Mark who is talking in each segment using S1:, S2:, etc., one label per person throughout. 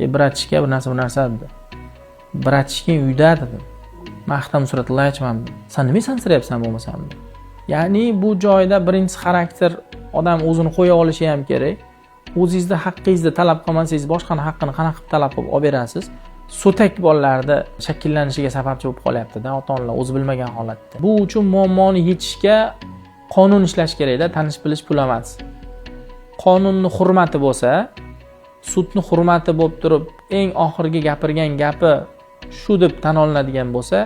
S1: Братишка, bir narsa, bir narsa dedi. Братишка ng uyda dedim. Man Axtam Nusratullayevman dedim. San nimaga sansirayapsan bo'lmasam dedi. Ya'ni bu joyda birinchisi xarakter, odam o'zini qo'ya olishi ham kerak. O'zingizni haqqingizni talab qilmasangiz, boshqani haqqini qanaqa qilib talab qilib olib berasiz? So'tak bolalarda shakllanishiga sababchi bo'lib qolyapti-da, ota-onalar o'zi bilmagan holatda. Bu uchun muammoni yechishga qonun ishlash kerakda, tanish bilish pul emas. Qonunni hurmati bo'lsa, sudni hurmati bo'lib turib, eng oxirgi gapirgan gapi shu deb tan olinadigan bo'lsa,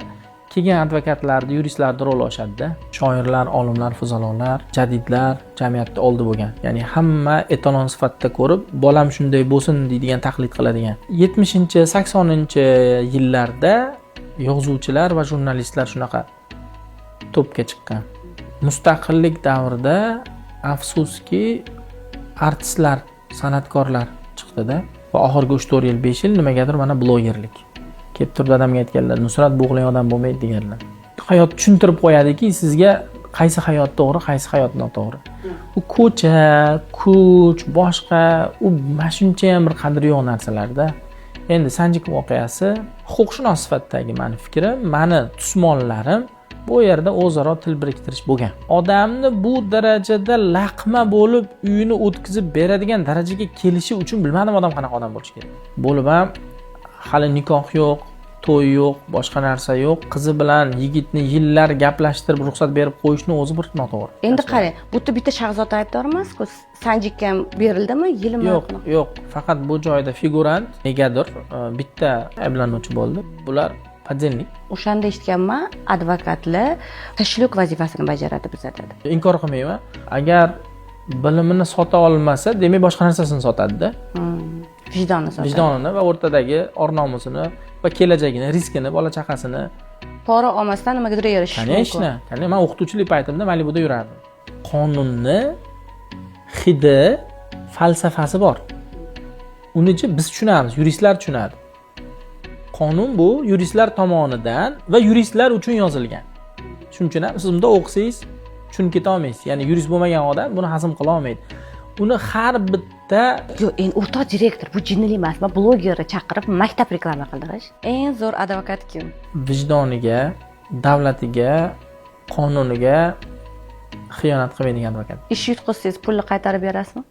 S1: keyin advokatlarni, yuristlarni roli oshadida. Shoirlar, olimlar, fuzalolar, jadidlar jamiyatda oldi bo'lgan. Ya'ni hamma etalon sifatida ko'rib, bolam shunday bo'lsin deydigan, taqlid qiladigan. 70, 80 yillarda yozuvchilar va jurnalistlar shunaqa topga chiqqan. Mustaqillik davrida, afsuski, artistlar, san'atkorlar chiqdida va oxirgi 3-4 yil, 5 yil nimagadir mana blogerlik. Kelib turib dadamga aytganlar, Nusrat bo'g'ilgan odam bo'lmaydi deganlar. Hayot tushuntirib qo'yadiki sizga qaysi hayot to'g'ri, qaysi hayot noto'g'ri. U ko'cha, kuch, boshqa, u mana shuncha ham bir qadri yo'q narsalarda. Endi Sanjik voqeasi, huquqshunos sifatidagi mani fikrim, mani tusmonlarim bu yerda o'zaro til biriktirish bo'lgan. Odamni bu darajada laqma bo'lib uyini o'tkazib beradigan darajaga kelishi uchun bilmadim odam qanaqa odam bo'lishi kerak. Bo'lib ham hali nikoh yo'q, to'y yo'q, boshqa narsa yo'q. Qizi bilan yigitni yillar gaplashtirib ruxsat berib qo'yishni o'zi bir noto'g'ri.
S2: Endi qarang, bu yerda bitta Shahzoda aybdor emas-ku. Sanjikka ham berildimi? Yilmi?
S1: Yo'q, yo'q. Faqat bu joyda figurant negadir bitta ayblanuvchi bo'ldi. Bular подельник.
S2: O'shanda eshitganman, advokatlar кошелёк vazifasini bajaradi bizada deb.
S1: Inkor qilmayman. Agar bilimini sota olmasa, demak boshqa narsasini sotadi-da.
S2: Vijdonni sotadi.
S1: Vijdonini va o'rtadagi or nomusini va kelajagini, riskini, bola chaqasini.
S2: Pora olmasdan nimagadir erishish mumkin.
S1: Конечно, конечно. Man o'qituvchilik paytimda Malibuda yurardim. Qonunni hidi, falsafasi bor. Unichi biz tushunamiz, yuristlar tushunadi. Qonun bu yuristlar tomonidan va yuristlar uchun yozilgan. Shuning uchun ham siz bunda o'qisangiz tushunib keta olmaysiz. Ya'ni yurist bo'lmagan odam buni hazm qila olmaydi. Uni har bitta
S2: Yo'q, endi o'rtoq direktor, bu jinnilik emasmi? Blogerni chaqirib maktab reklama qildirish. Eng zo'r advokat kim?
S1: Vijdoniga, davlatiga, qonuniga xiyonat qilmaydigan advokat.
S2: Ish yutqizsangiz, pulni qaytarib berasizmi?